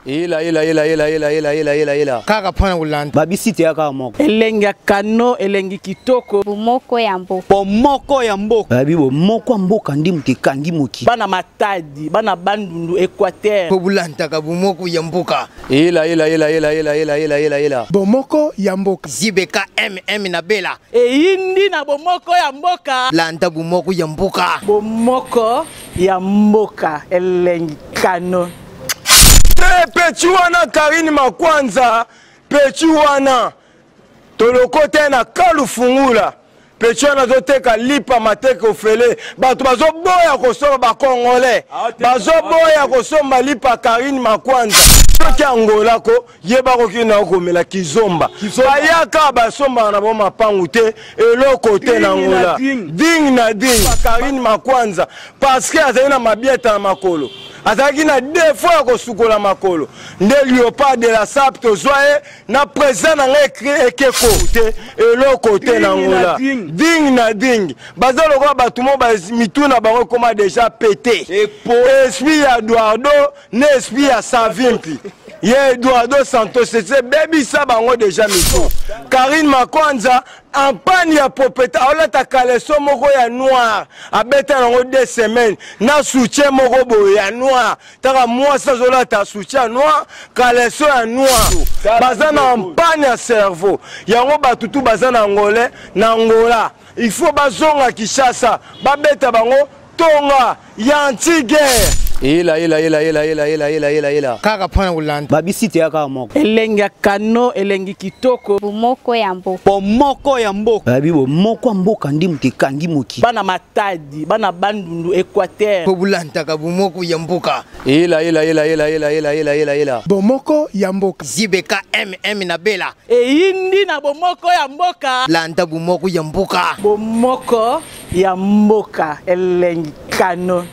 Ela ela ela ela ela ela ela ela ela. Kaka pona kolanda. Babisi te kaka moko. Elengi ya kano, elengi kitoko. Bomoko ya mboka. Bomoko ya mboka. Babi bomoko ya mboka ndi moto ekangi moki. Bana Matadi, bana Bandundu, Equateur. Po bolandaka bomoko ya mboka. Ela ela ela ela ela ela ela ela ela. Bomoko ya mboka. ZBK MM na Bela. Eyindi na bomoko ya mboka. Landa bomoko ya mboka. Bomoko ya mboka, elengi kano. Te petit wana Karine Makwanza, petit wana tolokota ye na Kalufungula. Petit wana azoteka lipa mateke ofele, bato bazoboya kosomba, ba Congolais bazoboya kosomba lipa Karine Makwanza. Soki Angola ko yeba koki na komela kizomba, bayaka basombaka na bango mapangu te, eloko te na Angola, ding na ding. Karine Makwanza parce que azali na mabieta na makolo, azalaki na défaut ya kosukola makolo, nde Léopard de la Sape tozwa ye na président na ngai ekeko te, eloko te na Angola, ding na ding. Baza lokola bato mo mitu na bango ekoma déjà pété, esprit ya Eduardo na esprit ya Savimpi ye Eduardo Santos ebebisa bango déjà mitu. Karine Makwanza en panne ya propriété, aolata caleçon moko ya noir, abeta yango 2 semaines na soutien moko boye ya noir. Taka mwasi azolata soutien ya noir, caleçon ya noir, baza na panne ya cerveau. Yango bato tu baza na Angolais na Angola, il faut bazonga Kinshasa, babeta bango tonga ya anti-guerre. Ela ela ela ela ela ela ela ela ela. Kaka pona kolanda. Babisi te kaka moko. Elengi ya kano, elengi kitoko. Bomoko ya mboka. Bomoko ya mboka. Babi bomoko ya mboka ndi moto ekangi moki. Bana Matadi, bana Bandundu, Equateur. Po bolandaka bomoko ya mboka. Ela ela ela ela ela ela ela ela ela. Bomoko ya mboka. ZBK MM na Bela. Eyindi na bomoko ya mboka. Landa bomoko ya mboka. Bomoko ya mboka, elengi kano.